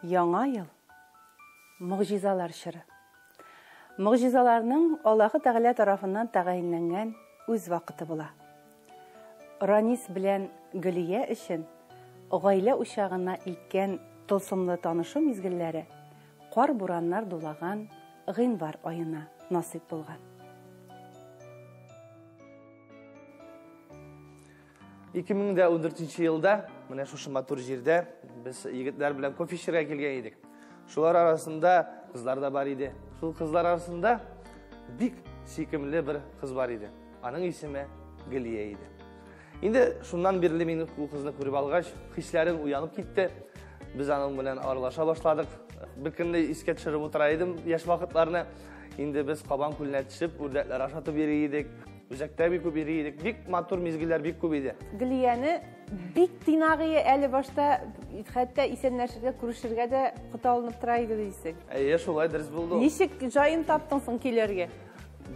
Яңа ел могҗизалар чоры. Могҗизаларның Аллаһы Тәгалә тарафыннан тәгаенләнгән үз вакыты була. Ранис белән Гөлия өчен гаилә учагына илткән тылсымлы танышу мизгелләре кар-бураннар дулаган гыйнвар аена насыйп булган. 2014 елда менә шушы матур җирдә без егетләр белән кофе эчәргә килгән идек. Шулар арасында кызлар да бар иде. Шул кызлар арасында бик сөйкемле бер кыз бар иде. Аның исеме Гөлия иде. Инде шуннан бирле мин ул кызны күреп алгач, хисләрем уянып китте. Без аның белән аралаша башладык. Бер көнне искә төшереп утыра идем яшь вакытларны. Инде без Кабан күленә төшеп, үрдәкләр ашатып йөри идек. Үзәктә бик күп йөри идек. Бик матур мизгелләр бик күп иде. Гөлияне бик тыйнагые әле башта, хәтта исәнләшергә, күрешергә дә коты алынып тора иде дисең. Әйе, шулай дөрес булды. Ничек җаен таптың соң килергә?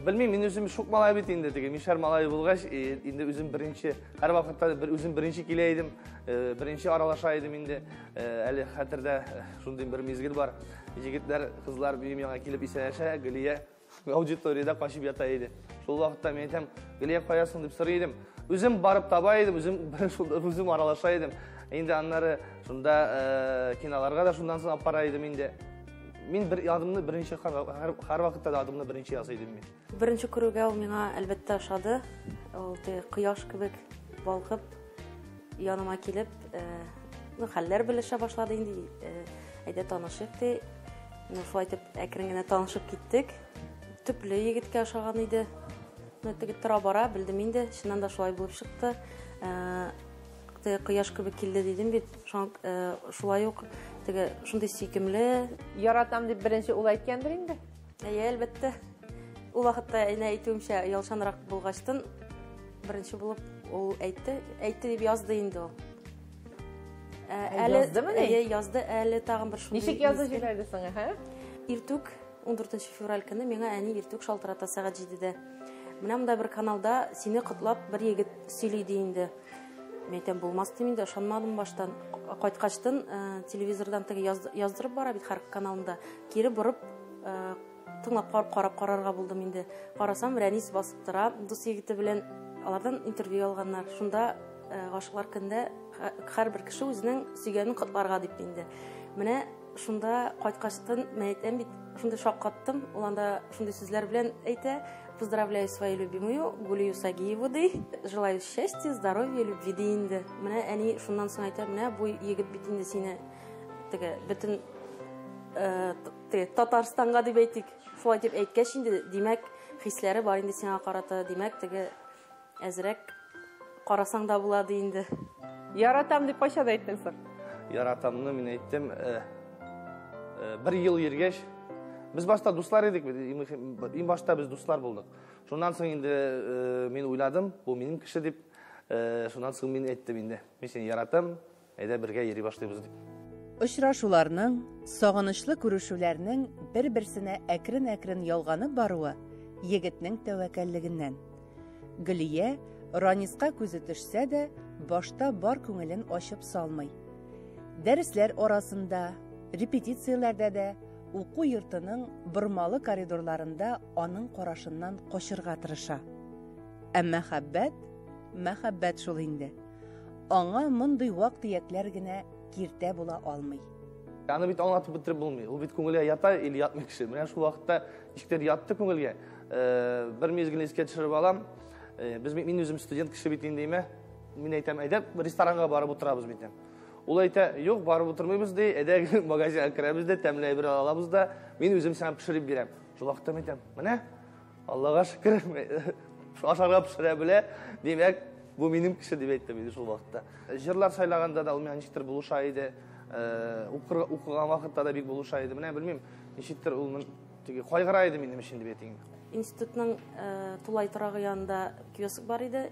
Белмим, мин үзем шук малай бит инде, теге мишәр малае булгач, инде үзем беренче, һәр вакытта бер үзем беренче килә идем, беренче аралаша идем инде. Әле хәтердә шундый бер мизгел бар. Егетләр, кызлар минем янга килеп исәнләшә, Гөлия аудиториядә качып ята иде. Шул вакытта мин әйтәм, Гөлия каясың дип сорый идем. Үзем барып таба идем, үзем үзем аралаша идем. Инде аннары шунда киноларга да шуннан соң алып бара идем инде. Мин бер адымны беренче һәр вакытта да адымны беренче ясый идем мин. Беренче күрүгә ул миңа әлбәттә ошады. Ул теге кояш кебек балкып яныма килеп, ну, хәлләр белешә башлады инде. Әйдә танышыйк ди. Ну, шулай итеп әкрен генә танышып киттек. Төпле егеткә ошаган иде. Ну, теге тора бара белдем инде, чыннан да шулай булып чыкты. Теге кояш кебек килде дидем бит. Шулай ук теге шундый сөйкемле. Яратам дип беренче ул әйткәндер инде. Әйе, әлбәттә. Ул вакытта әнә әйтүемчә ялчанрак булгачтын беренче булып ул әйтте. Әйтте дип язды инде ул. Әле яздымыни? Әйе, язды. Әле тагын бер шундый Ничек язды мизгел. җибәрде соң, ә? Иртүк 14 февраль көне миңа әни иртүк шалтырата сәгать 7-дә. Менә монда бер каналда сине котлап бер егет сөйли ди инде. Мин әйтәм, булмас дим инде, ышанмадым баштан. Кайткачтын, телевизордан теге яздырып бара бит һәр каналында. Кире борып, тыңлап карап карарга булдым инде. Карасам, Рәнис басып тора, дус егете белән алардан интервью алганнар. Шунда, гашыклар көндә һәрбер кеше үзенең сөйгәнен котларга дип инде. Менә шунда кайткачтын, мин әйтәм бит, шундый шаккаттым. Ул анда шундый сүзләр белән әйтә: Поздравляю свою любимую Гулию Сагиеву ди. Желаю счастья, здоровья, любви ди инде. Менә әни шуннан соң әйтә, менә бу егет бит инде сине теге бөтен, теге Татарстанга дип әйтик. Шулай дип әйткәч инде, димәк, хисләре бар инде сиңа карата, димәк, теге әзрәк карасаң да була ди инде. Яратам дип кайчан әйттең соң? Яратамны мин әйттем, бер ел йөргәч. Без башта дуслар идек бит, иң башта без дуслар булдык. Шуннан соң инде, мин уйладым, бу минем кеше дип. Шуннан соң мин әйттем инде, мин сине яратам, әйдә бергә йөри башлыйбыз дип. Очрашуларның, сагынычлы күрешүләрнең бер-берсенә әкрен-әкрен ялганып баруы егетнең тәвәккәллегеннән. Гөлия Раниска күзе төшсә дә, башта бар күңелен ачып салмый. Дәресләр арасында, репетицияләрдә дә уку йортының бормалы коридорларында аның карашыннан качырга тырыша. Ә мәхәббәт, мәхәббәт шул инде. Аңа мондый вак-төякләр генә киртә була алмый. Аны бит аңлатып бетереп булмый. Ул бит күңелгә ята или ятмый кеше. Менә шул вакытта ничектер ятты күңелгә. Бер мизгелне искә төшереп алам. Мин үзем студент кеше бит инде, әйме? Мин әйтәм, әйдә ресторанга барып утырабыз бит. Ул әйтә, юк, барып утырмыйбыз ди, әйдә магазинга керәбез дә, тәмле әйбер алабыз да, мин үзем сиңа пешереп бирәм. Шул вакытта мин әйтәм, менә, Аллага шөкер, ашарга пешерә белә, димәк, бу минем кеше дип әйттем инде шул вакытта. Җырлар сайлаганда да ул миңа ничектер булыша иде, укыган вакытта да бик булыша иде. Менә белмим, ничектер ул теге кайгыра иде минем өчен дип әйтим. Институтның, тулай торагы янында киоск бар иде.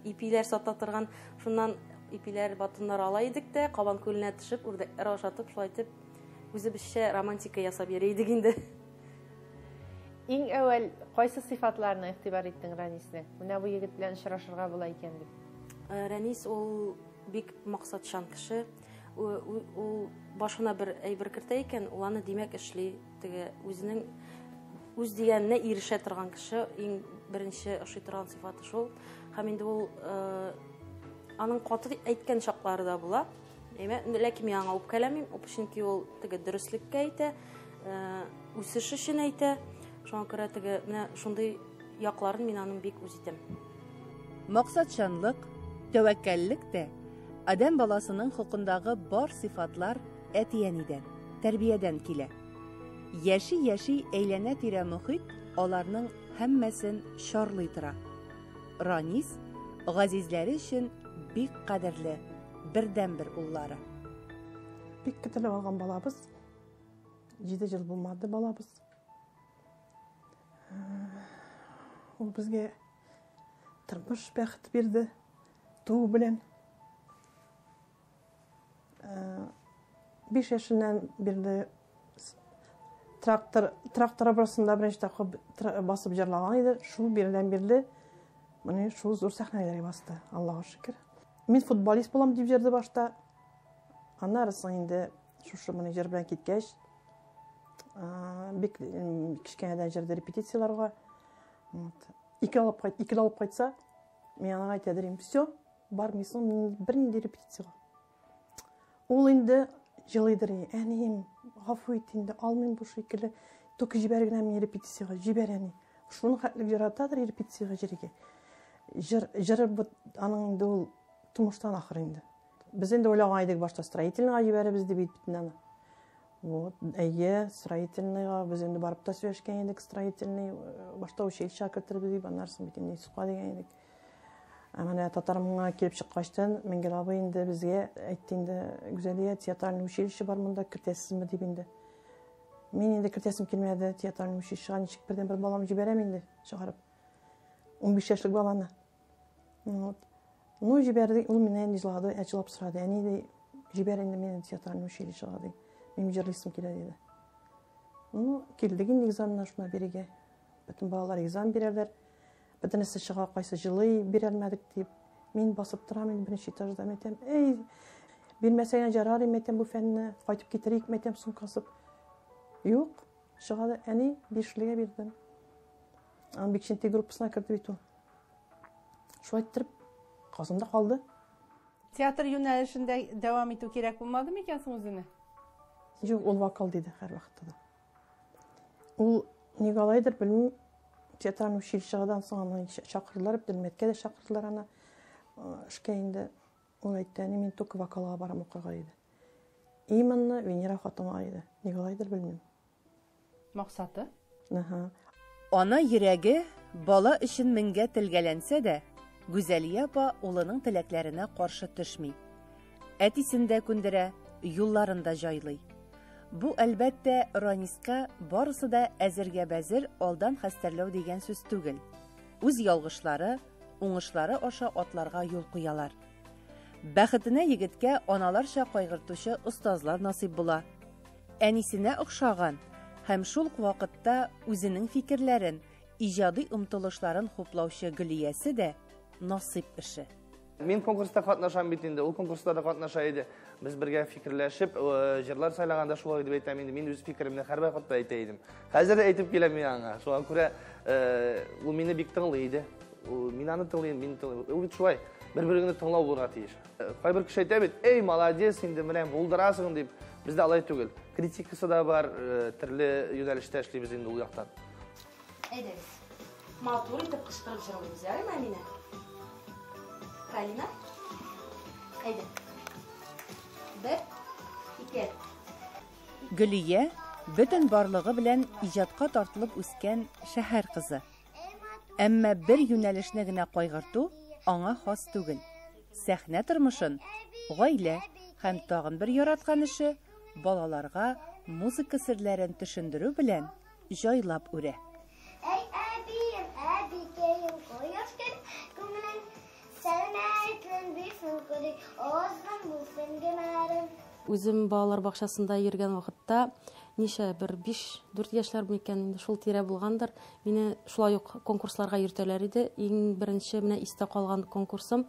Ипиләр сата торган, шуннан ипиләр, батоннар ала идек тә, Кабан күленә төшеп, үрдәкләр ашатып, шулай итеп үзебезчә романтика ясап йөри идек инде. Иң әүвәл кайсы сыйфатларына игътибар иттең Рәниснең? Менә бу егет белән очрашырга була икән дип. Рәнис ул бик максатчан кеше. Ул башына бер әйбер кертә икән, ул аны димәк эшли. Теге үзенең үз дигәненә ирешә торган кеше, иң беренче ошый торган сыйфаты шул. Һәм инде ул аның каты әйткән чаклары да була. Ләкин мин аңа үпкәләмим, чөнки ул теге дөреслеккә әйтә, үсеш өчен әйтә. Шуңа күрә теге менә шундый якларын мин аның бик үз итәм. Максатчанлык, тәвәккәллек тә адәм баласының холкындагы бар сыйфатлар әти-әнидән, тәрбиядән килә. Яши-яши әйләнә-тирә мохит аларның һәммәсен чарлый тора. Ранис газизләре өчен бик кадерле, бердәнбер уллары. Бик көтелеп алган балабыз. 7 ел булмады балабыз. Ул безгә тормыш бәхете бирде, туу белән. 5 яшеннән бирле трактор арбасында беренче тапкыр басып җырлаган иде. Шул бирдән бирле менә шул зур сәхнәләргә басты, Аллага шөкер. Мин футболист булам дип җырды башта. Аннары соң инде шушы менә җыр белән киткәч, бик кечкенәдән җырды репетицияләргә. Вот. Ике алып кайт, ике алып кайтса, мин аңа әйтә дим, все, бармыйсың бернинди репетициягә. Ул инде җылыйдыр, әнием, гафу ит инде, алмыйм бу шикелле, только җибәр генә мине репетициягә, җибәр әни. Шуны хәтлек яратадыр репетициягә җырга. Җыр, җыры аның инде ул тумыштан ахыр инде. Без инде уйлаган идек башта строительныйга җибәрәбез дип бит аны. Вот, әйе, строительныйга без инде барып та сөйләшкән идек, строительный башта училищега кертербез дип, аннан соң бит инде институтка дигән идек. Ә менә татар моңа килеп чыккачтан Мингел абый инде безгә әйтте инде, Гүзәлия, театральный училище бар монда, кертәсезме дип инде. Мин инде кертәсем килмәде театральный училищега, ничек бердән-бер балам җибәрәм инде чыгарып. 15 яшьлек баланы. Вот. Ну, җибәрдек, ул миннән җылады, җылап сорады. Әни ди, җибәр инде мине театральный училищега ди. Минем җырлыйсым килә диде. Ну, килдек инде экзаменнар шуна бирергә. Бөтен балалар экзамен бирәләр. Бөтенесе чыга, кайсы җылый бирәлмәдек дип. Мин басып торам инде беренче этажда, мин әйтәм, эй, бирмәсәң ярар, мин әйтәм, бу фәнне кайтып китерик, мин әйтәм, сумка асып. Юк, чыга да, әни, бишлегә бирдем. Аның Бикчәнтәй группасына керде бит ул. Шулай иттереп, Казанда калды. Театр юнәлешендә дәвам итү кирәк булмады микән соң үзенә? Юк, ул вокал диде һәрвакытта да. Ул ник алайдыр, белмим, театральный училищедан соң аны чакырдылар, Әлмәткә дә чакырдылар аны. Эшкә инде ул әйтте, әни, мин только вокалга барам укырга диде. Именно Венера хатынга диде. Ник алайдыр, белмим. Максаты? Ага. Ана йөрәге бала өчен меңгә телгәләнсә дә, Гүзәлия апа улының теләкләренә каршы төшми. Әтисен дә күндерә, юлларын да җайлый. Бу, әлбәттә, Раниска барысы да әзергә бәзер алдан хәстәрләү дигән сүз түгел. Үз ялгышлары, уңышлары аша атларга юл куялар. Бәхетенә егеткә аналарча кайгыртучы остазлар насыйп була. Әнисенә охшаган һәм шул ук вакытта үзенең фикерләрен, иҗади омтылышларын хуплаучы Гөлиясе дә насыйп эше. Мин конкурста катнашам бит инде, ул конкурста да катнаша иде. Без бергә фикерләшеп, җырлар сайлаганда шулай дип әйтәм инде. Мин үз фикеремне һәрвакытта әйтә идем. Хәзер дә әйтеп киләм мин аңа. Шуңа күрә ул мине бик тыңлый иде. Мин аны тыңлыйм, мин тыңлыйм. Ул бит шулай, бер-береңне тыңлау булырга тиеш. Кайбер кеше әйтә бит, эй, молодец инде, менә булдырасың дип. Бездә алай түгел. Критикасы да бар, төрле юнәлештә эшлибез инде ул яктан. Әйдәгез. Матур итеп кычкырып җырлыйбыз, ярыймы, Әминә? Калина? Әйдә. Бер, ике. Гөлия бөтен барлыгы белән иҗатка тартылып үскән шәһәр кызы. Әмма бер юнәлешне генә кайгырту аңа хас түгел. Сәхнә тормышын, гаилә һәм тагын бер яраткан эше балаларга музыка серләрен төшендерү белән җайлап үрә. Әй, әбием, әбикәем, кояш кебек күңелең, сәламәтлек бирсен Ходай, озын булсын гомерең. Үзем балалар бакчасында йөргән вакытта Ничә, бер 5-4 яшьләр микән инде шул тирә булгандыр. Мине шулай ук конкурсларга йөртәләр иде. Иң беренче менә истә калган конкурсым.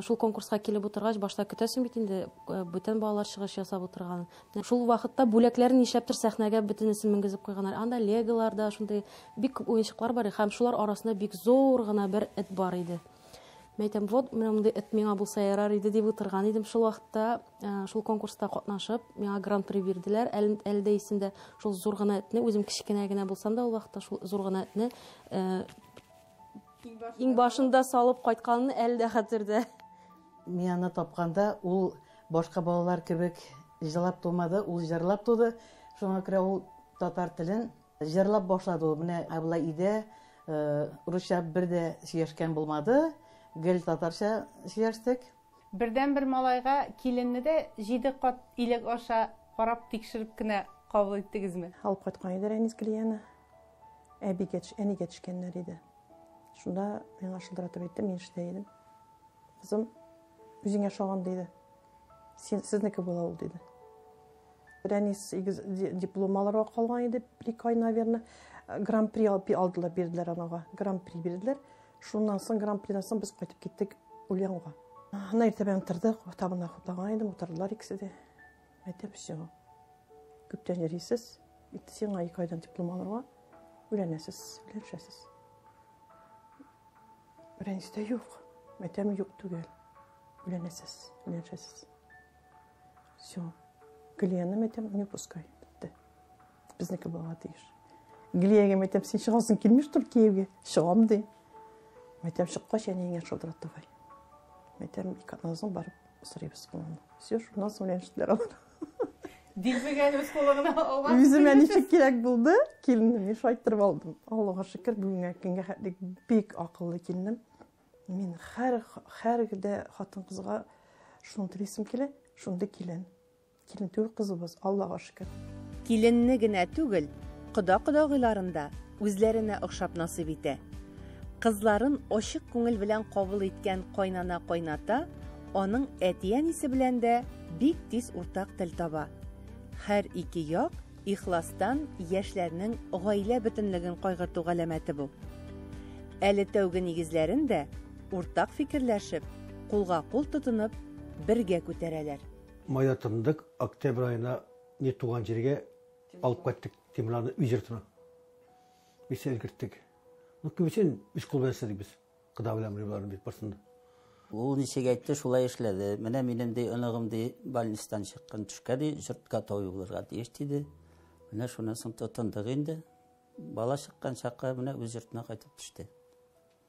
Шул конкурска килеп утыргач, башта көтәсең бит инде, бүтән балалар чыгыш ясап утырган. Шул вакытта бүләкләрен нишләптер сәхнәгә бөтенесен менгезеп куйганнар. Анда леголар да, шундый бик күп уенчыклар бар һәм шулар арасында бик зур гына бер эт бар иде. Мин әйтәм, вот, менә мондый эт миңа булса ярар иде дип утырган идем. Шул вакытта шул конкурста катнашып, миңа гран-при бирделәр. Әле, әле дә исемдә шул зур гына этне, үзем кечкенә генә булсам да ул вакытта шул зур гына этне иң башында салып кайтканын әле дә хәтердә. Мин аны тапканда ул башка балалар кебек җылап тумады, ул җырлап туды. Шуңа күрә ул татар телен җырлап башлады ул. Менә болай өйдә русча бер дә сөйләшкән булмады. Гел татарча сөйләштек. Бердәнбер малайга киленне дә 7 кат иләк аша карап тикшереп кенә кабул иттегезме? Алып кайткан иде Рәнис Гөлияне. Әбигә, әнигә төшкәннәр иде. Шунда миңа шылтыратып әйтте, мин эштә идем. Кызым, үзеңә ошаган диде. Син, сезнеке була ул диде. Рәнис диплом алырга калган иде, бер ай, наверное. Гран-при алдылар, бирделәр анага. Гран-при бирделәр. Шуннан соң, гран-придан соң без кайтып киттек Ульянга. Ана иртәбән тордык, табында хуплаган идем, утырдылар икесе дә. Әйтеп, все. Күптән йөрисез. Сиңа 2 айдан диплом алырга өйләнәсез, өйләнешәсез. Рәнис тә юк. Әйтәм, юк түгел. Өйләнәсез, өйләнешәсез. Все. Гөлияне әйтәм, не пускай. Бетте. Безнеке булырга тиеш. Гөлиягә әйтәм, син чыгасың килми, что ли, кияүгә? Чыгам, ди. Әйтәм, чыккач, әниеңә шылтырат давай. Әйтәм, 2 атнадан соң барып сорыйбыз кулыңны. Все, шуннан соң өйләнештеләр алар. Дилбегәне үз кулыңа алган. Үземә ничек кирәк булды, киленне мин шайттырып алдым. Аллага шөкер, бүгенге көнгә хәтле бик акыллы киленем. Мин һәр дә хатын-кызга шуны телисем килә, шундый килен. Килен түгел, кызыбыз, Аллага шөкер. Киленне генә түгел, кода-кодагыйларын да үзләренә охшап насыйп итә. Кызларын ачык күңел белән кабул иткән кайнана-кайната аның әти-әнисе белән дә бик тиз уртак тел таба. Һәр ике як ихластан яшьләрнең гаилә бөтенлеген кайгырту галәмәте бу. Әле тәүге нигезләрен дә уртак фикерләшеп, кулга кул тотынып, бергә күтәрәләр. Майда тындык, октябрь аена не туган җиргә алып кайттык Тимерланны үз йортына. Без өлгерттек. Ну, күбесен үз кул белән эшләдек без. Кода белән боларны бит барсын да. Ул ничек әйтте, шулай эшләде. Менә минем ди, оныгым ди, больницадан чыккан төшкә ди, йорт готовый булырга тиеш диде. Менә шуннан соң тотындык инде. Бала чыккан чакка менә үз йортына кайтып төште.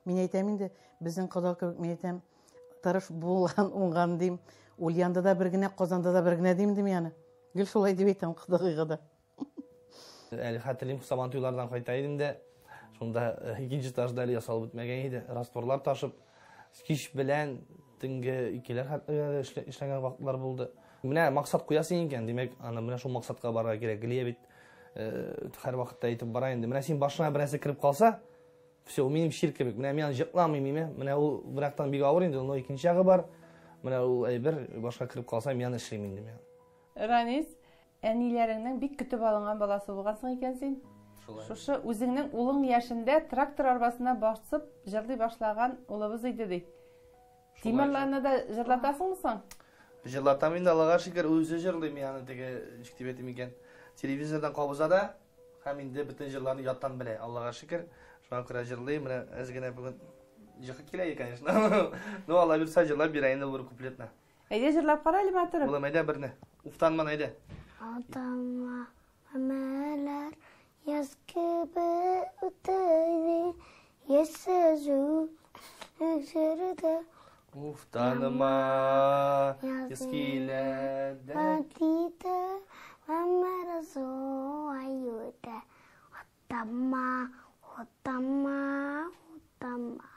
Мин әйтәм инде, безнең кода кебек, мин әйтәм, тырыш булган, уңган дим. Ульянда да бер генә, Казанда да бер генә дим, дим яны. Гел шулай дип әйтәм кодагыйга да. Әле хәтерлим, Сабан туйлардан кайта идем дә, шунда икенче этажда әле ясалып бетмәгән иде. Растворлар ташып, кич белән төнге икеләр хәтле эшләгән вакытлар булды. Менә максат куясың икән, димәк, аны менә шул максатка барырга кирәк. Гөлия бит һәр вакытта әйтеп бара инде. Менә син башыңа бер нәрсә кереп калса, все, ул минем чир кебек. Менә мин аны җырламыйм, име? Менә ул бер яктан бик авыр инде, но икенче ягы бар. Менә ул әйбер башка кереп калса, мин аны эшлим инде мин. Ранис, әниләреңнең бик көтеп алынган баласы булгансың икән син. Шулай. Шушы үзеңнең улың яшендә трактор арбасына басып җырлый башлаган улыбыз иде ди. Шулай. Тимерларны да җырлатасыңмы соң? Җырлатам инде, Аллага шөкер, үзе җырлый мин аны теге, ничек дип әйтим икән, телевизордан кабыза да, һәм инде бөтен җырларны яттан белә, Аллага шөкер. Шуңа күрә җырлый, менә әз генә бүген җырлы килә, конечно. Ну, Алла бирсә, җырлап бирә инде бер куплетны. Әйдә җырлап кара әле, матурым. Улым, әйдә берне. Уфтанман, әйдә. Атама әмәләр яз кебек үтте, яшьсез үксерде. Уфтанма, яз килә дә. Атита, әмәр зоаюта. Атама, атама, атама.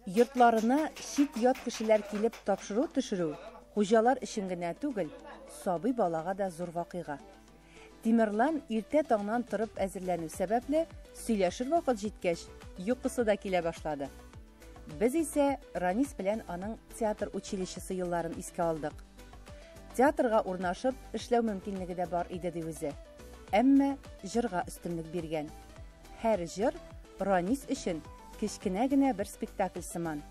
Йортларына чит-ят кешеләр килеп тапшыру төшерү хуҗалар өчен генә түгел, сабый балага да зур вакыйга. Тимерлан иртә таңнан торып әзерләнү сәбәпле, сөйләшер вакыт җиткәч, йокысы да килә башлады. Без исә Ранис белән аның театр училищесы елларын искә алдык. Театрга урнашып эшләү мөмкинлеге дә бар иде ди үзе. Әмма җырга өстенлек биргән. Һәр җыр Ранис өчен кечкенә генә бер спектакль сыман.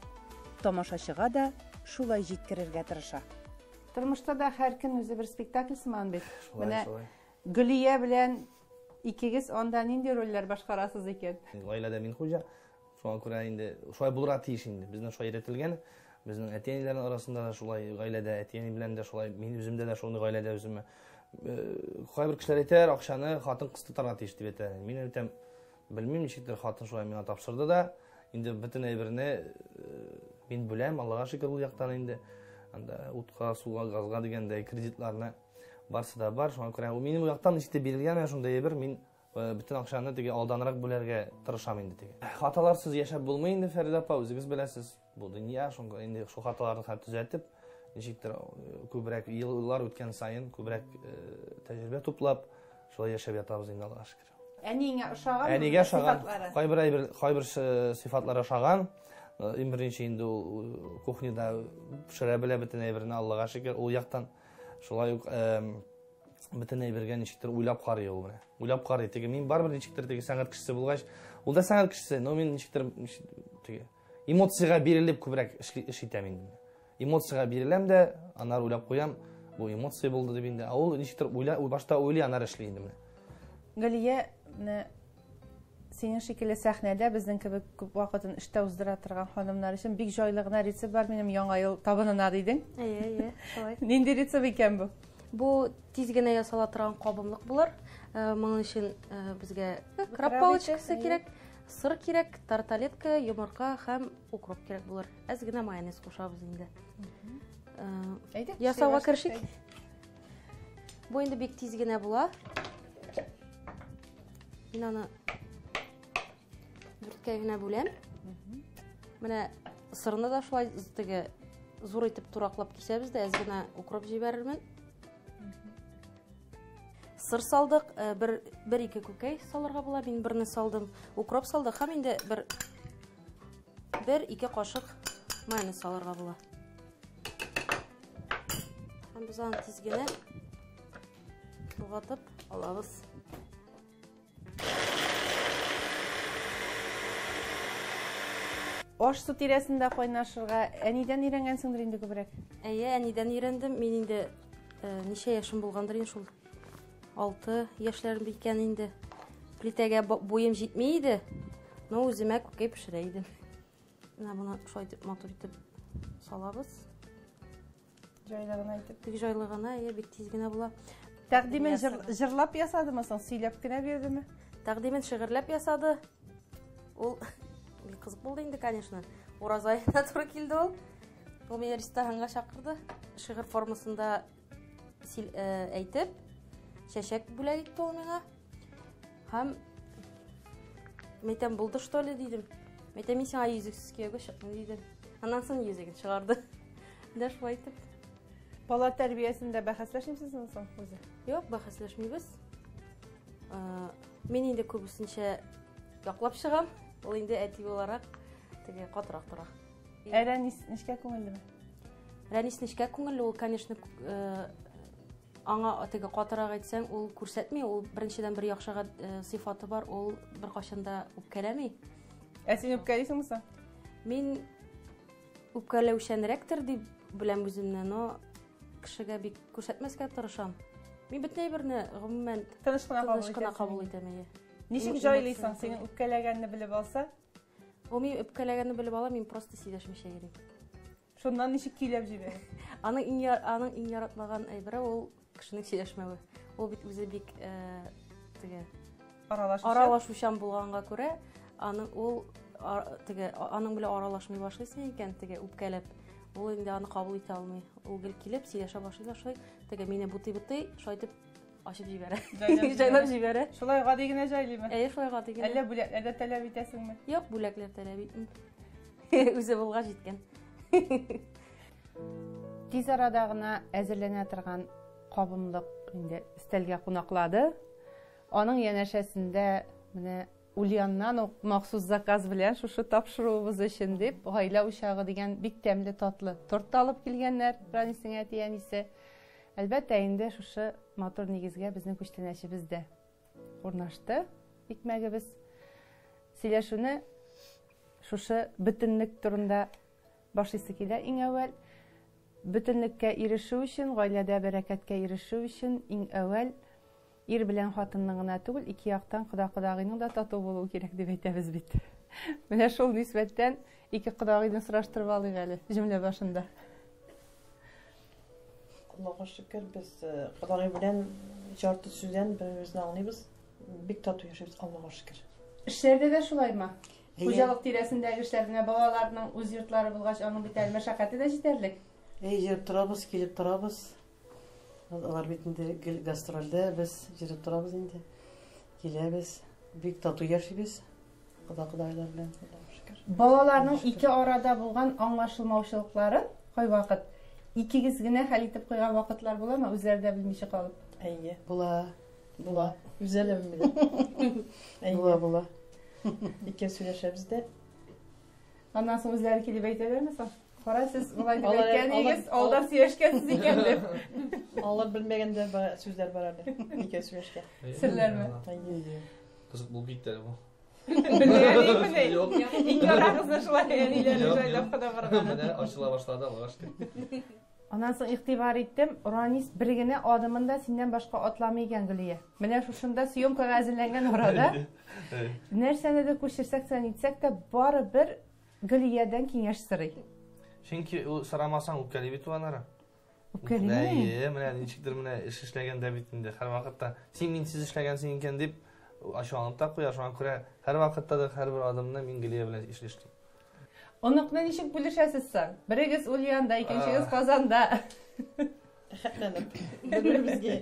Тамашачыга да шулай җиткерергә тырыша. Тормышта да һәр көн үзе бер спектакль сыман бит. Шулай, Менә шулай. Гөлия белән икегез анда нинди рольләр башкарасыз икән? Гаиләдә мин хуҗа. Шуңа күрә инде шулай булырга тиеш инде. Безнең шулай өйрәтелгән. Безнең әти-әниләрнең арасында да шулай, гаиләдә әти-әни белән дә шулай, мин үземдә дә шундый гаиләдә үземә. Кайбер кешеләр әйтәләр, акчаны хатын-кыз тотарга тиеш дип әйтәләр. Мин әйтәм, белмим, ничектер хатын шулай миңа тапшырды да, инде бөтен әйберне мин бүләм, Аллага шөкер ул яктан инде. Анда утка, суга, газга дигәндәй кредитларны барсы да бар. Шуңа күрә минем яктан ничектер бирелгән менә шундый әйбер, мин бөтен акчаны теге алданрак бүләргә тырышам инде теге. Хаталарсыз яшәп булмый инде, Фәридә апа, үзегез беләсез. Бу дөнья, шуңа инде шул хаталарны хәл төзәтеп, ничектер күбрәк еллар үткән саен күбрәк тәҗрибә туплап, шулай яшәп ятабыз инде, Аллага шөкер. Әниеңә ошаган Әнигә ошаган, кайбер әйбер, кайбер сыйфатлар ошаган. Иң беренче инде ул кухняда пешерә белә бөтен әйберне, Аллага шөкер, ул яктан шулай ук бөтен әйбергә ничектер уйлап карый ул менә. Уйлап карый. Теге мин барыбер ничектер теге сәнгать кешесе булгач, ул да сәнгать кешесе, но мин ничектер теге эмоциягә бирелеп күбрәк эш итәм инде. Эмоциягә биреләм дә, аннары уйлап куям, бу эмоция булды дип инде. Ә ул ничектер уйла, башта уйлый, аннары эшли инде менә. Галия, менә синең шикелле сәхнәдә безнең кебек күп вакытын эштә уздыра торган ханымнар өчен бик җайлы гына рецепт бар минем яңа ел табынына дидең. Әйе, әйе, шулай. Нинди рецепт икән бу? Бу тиз генә ясала торган кабымлык булыр. Моның өчен безгә краб палочкасы кирәк, сыр кирәк, тарталетка, йомырка һәм укроп кирәк булыр. Әз генә майонез кушабыз инде. Әйдә, ясауга керешик. Бу инде бик тиз генә була. Мин аны дүрткә генә бүләм. Менә сырны да шулай теге зур итеп тураклап кисәбез дә, әз генә укроп җибәрермен. Сыр салдык, бер ике күкәй салырга була, мин берне салдым. Укроп салдык һәм инде бер ике кашык майонез салырга була. Һәм без аны тиз генә болгатып алабыз. Аш су тирәсендә кайнашырга әнидән өйрәнгәнсеңдер инде күбрәк? Әйе, әнидән өйрәндем. Мин инде ничә яшем булгандыр инде шул 6 яшьләрем икән инде. Плитәгә буем җитми иде, но үземә күкәй пешерә идем. Менә моны шулай итеп матур итеп салабыз. Җайлы гына итеп. Бик җайлы гына, әйе, бик тиз генә була. Тәкъдимен җырлап ясадымы соң, сөйләп кенә бирдеме? Тәкъдимен шигырьләп ясады. Ул бик кызык булды инде, конечно. Ураза аена туры килде ул. Ул мине ресторанга чакырды. Шигырь формасында әйтеп, чәчәк бүләк итте ул миңа. Һәм мәйтәм, булды что ли, дидем. Мәйтәм, мин сиңа йөзексез кияүгә чыкмыйм, дидем. Аннан соң йөзеген чыгарды. Дә шулай итеп. Бала тәрбиясендә бәхәсләшмисезме соң үзе? Юк, бәхәсләшмибез. Мин инде күбесенчә яклап чыгам. Ул инде әти буларак теге катырак тора. Ә Рәнис нечкә күңеллеме? Рәнис нечкә күңелле, ул, конечно, аңа теге катырак әйтсәң, ул күрсәтми. Ул беренчедән бер яхшы сыйфаты бар, ул беркайчан да үпкәләми. Ә син үпкәлисеңме соң? Мин үпкәләүчәнрәктер дип беләм үземне, но кешегә бик күрсәтмәскә тырышам. Мин бөтен әйберне гомумән тыныч кына кабул тыныч кына кабул итәм, әйе. Ничек җайлыйсың, синең үпкәләгәнне белеп алса? Ул мин үпкәләгәнне белеп ала, мин просто сөйләшмичә йөрим. Шуннан ничек көйләп җибәрә? Аның иң яратмаган әйбере ул кешенең сөйләшмәве. Ул бит үзе бик теге аралашучан булганга күрә, аның ул теге аның белән аралашмый башлыйсың икән, теге үпкәләп, ул инде аны кабул итә алмый. Ул гел килеп сөйләшә башлый да шулай, теге мине бутый-бутый, шулай итеп ачып җибәрә. Җайлап җибәрә. Шулай гади генә җайлыймы? Әйе, шулай гади генә. Әллә бүләкләр дә таләп итәсеңме? Юк, бүләкләр таләп итмим. Үзе булгач җиткән. Тиз арада гына әзерләнә торган кабымлык инде өстәлгә кунаклады. Аның янәшәсендә менә Ульяннан ук махсус заказ белән шушы тапшыруыбыз өчен дип гаилә учагы дигән бик тәмле татлы торт алып килгәннәр Ранисның әти-әнисе. Әлбәттә инде шушы матур нигезгә безнең күчтәнәчебез дә. урнашты икмәгебез. Сөйләшүне шушы бөтенлек турында башлыйсы килә иң әүвәл. Бөтенлеккә ирешү өчен, гаиләдә бәрәкәткә ирешү өчен иң әүвәл ир белән хатынның гына түгел, ике яктан кода-кодагыйның да тату булуы кирәк дип әйтәбез бит. Менә шул нисбәттән ике кодагыйны сораштырып алыйк әле җөмлә башында. Аллага шөкер, без кодагый белән ярты сүздән бер-беребезне аңлыйбыз. Бик тату яшибез, Аллага шөкер. Эшләрдә дә шулаймы? Хуҗалык тирәсендәге эшләр, менә балаларның үз йортлары булгач, аның бит әле мәшәкате дә җитәрлек. Әй, йөреп торабыз, килеп торабыз. Алар бит инде гел гастрольдә, без йөреп торабыз инде. Киләбез. Бик тату яшибез. Кода-кодагыйлар белән, Аллага шөкер. Балаларның ике арада булган аңлашылмаучылыкларын кайвакыт икегез генә хәл итеп куйган вакытлар буламы, үзләре дә белмичә калып? Әйе. Була. Була. Үзләре дә белмиләр. Әйе. Була, була. Икәү сөйләшәбез дә. Аннан соң үзләре килеп әйтәләрме соң? Кара, сез болай дип әйткән идегез, алдан сөйләшкәнсез икән дип. Алар белмәгән дә сүзләр бар әле. Икәү сөйләшкән. Серләрме? Әйе. Кызык булып китте әле бу. Белмәгән идекмени? Ике арагызны шулай әниләрне җайлап кына барган. Менә ачыла башлады, Аллага шөкер. Аннан соң игътибар иттем, Ранис бер генә адымын да синнән башка атламый икән, Гөлия. Менә шушында съемкага әзерләнгән арада нәрсәне дә күчерсәк тә, нитсәк тә, барыбер Гөлиядән киңәш сорый. Чөнки ул сорамасаң үпкәли бит ул анары. Үпкәлиме? Әйе, менә ничектер менә эш эшләгәндә бит инде һәрвакытта син минсез эшләгәнсең икән дип ачуланып та куя. Шуңа күрә һәрвакытта да һәрбер адымны мин Гөлия белән эш эшлим. Оныкны ничек бүлешәсез соң? Берегез Ульянда, икенчегез Казанда. Рәхәтләнеп. Бер-беребезгә.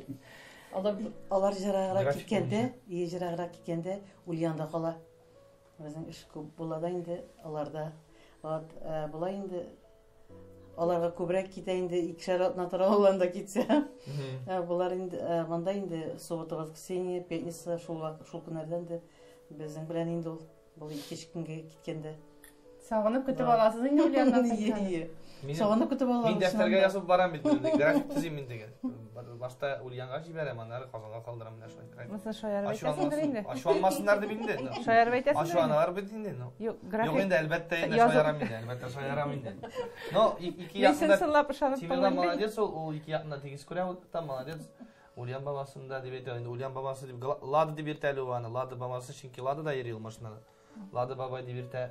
Алар Алар җыраграк График киткәндә, ие җыраграк киткәндә Ульянда кала. Безнең эш күп була да инде аларда. Вот, була инде аларга күбрәк китә инде, икешәр атна тора алар да китсә. Булар инде, монда инде суббота, воскресенье, пятница, шул шул көннәрдә инде безнең белән инде ул. Бу ике көнгә киткәндә. Сагынып көтеп аласыз инде Ульяннан кайтканын. Ие. Сагынып көтеп алабыз. Мин дәфтәргә язып барам бит, график төзим мин теге. Башта Ульянга җибәрәм, аннары Казанга калдырам менә шулай. Монысы шаярып әйтәсеңдер инде. Ачуланмасыннар дип инде. Шаярып әйтәсеңдер. Ачуланалар бит инде. Юк, график. Юк инде, әлбәттә инде шаярам инде, әлбәттә шаярам инде. Но ике якында чынлап ышанып Тимерлан молодец ул, ул ике якында тигез күрә, ул там молодец. Ульян бабасын да дип әйтә инде, Ульян бабасы дип, Лада дип йөртә әле ул аны, Лада бабасы, чөнки Лада да йөри ул машинада. Лада бабай дип йөртә.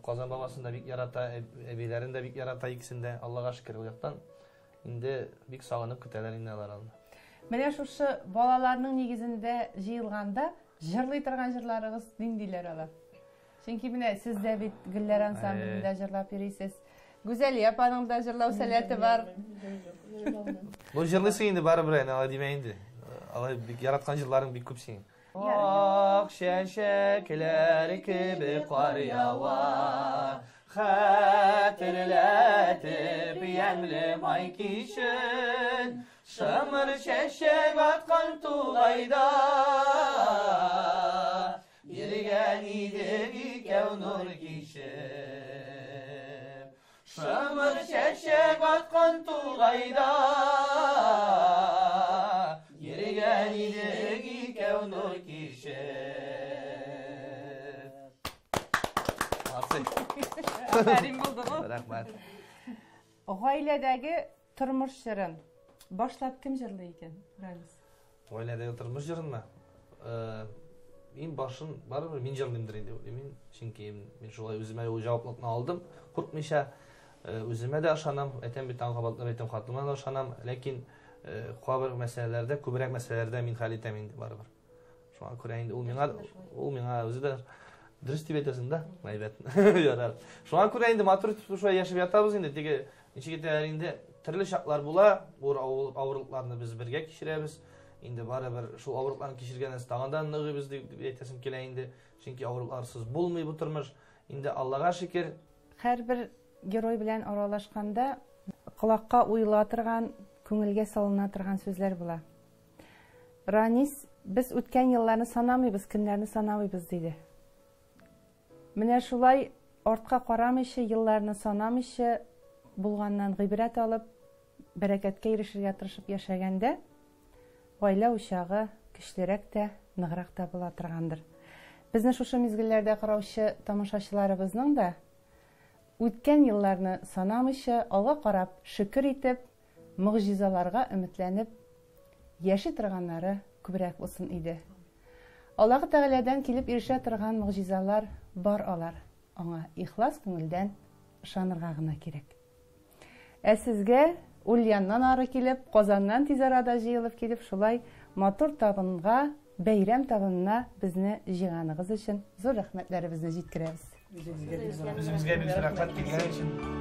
Казан бабасын да бик ярата, әбиләрен дә бик ярата икесен дә. Аллага шөкер, ул яктан инде бик сагынып көтәләр инде алар аны. Менә шушы балаларның нигезендә җыелганда җырлый торган җырларыгыз ниндиләр алар? Чөнки менә сез дә бит Гөлләр ансамблендә җырлап йөрисез. Гүзәлия апаның да җырлау сәләте бар. Ну, җырлыйсың инде барыбер, әнә алай димә инде. Алай бик яраткан җырларың бик күп синең. Ак чәчәкләр кебек кар ява, хәтерләтеп ямьле май кичен, шымыр чәчәк аткан тугайда. Йөргән идек икәү нур кичеп. Шымыр чәчәк аткан тугайда. Йөргән идек икәү нур кичеп. Молодцы. Афәрин булды бу. Рәхмәт. Гаиләдәге тормыш җырын башлап кем җырлый икән, Ранис? Гаиләдәге тормыш җырынмы? Мин башын барыбер мин җырлыймдыр инде уйлыйм мин. Чөнки мин шулай үземә ул җаваплылыкны алдым. Куркмыйча үземә дә ышанам, әйтәм бит, тагын кабатлап әйтәм, хатыныма да ышанам, ләкин кайбер мәсьәләләрдә, күбрәк мәсьәләләрдә мин хәл итәм инде барыбер. Шуңа күрә инде ул миңа, ул миңа үзе дә дөрес дип әйтәсең дә, әйбәт. Ярар. Шуңа күрә инде матур итеп шулай яшәп ятабыз инде. Теге ничек әйтәләр инде, төрле чаклар була, бу авырлыкларны без бергә кичерәбез. Инде барыбер шул авырлыкларны кичергәннән соң тагын да ныгыйбыз дип әйтәсем килә инде. Чөнки авырлыкларсыз булмый бу тормыш. Инде Аллага шөкер. Һәрбер герой белән аралашканда колакка уела торган, күңелгә салына торган сүзләр була. Ранис, без үткән елларны санамыйбыз, көннәрне санамыйбыз, диде. Менә шулай артка карамыйча, елларны санамыйча, булганнан гыйбрәт алып, бәрәкәткә ирешергә тырышып яшәгәндә, гаилә учагы көчлерәк тә, ныграк та була торгандыр. Безне шушы мизгелләрдә караучы тамашачыларыбызның да үткән елларны санамыйча, алга карап, шөкер итеп, могҗизаларга өметләнеп яши торганнары күбрәк булсын иде. Аллаһы Тәгаләдән килеп ирешә торган могҗизалар бар алар. Аңа ихлас күңелдән ышанырга гына кирәк. Ә сезгә Ульяннан ары килеп, Казаннан тиз арада җыелып килеп, шулай матур табынга, бәйрәм табынына безне җыйганыгыз өчен зур рәхмәтләребезне җиткерәбез. Үзебезгә бик зур рәхмәт килгән өчен.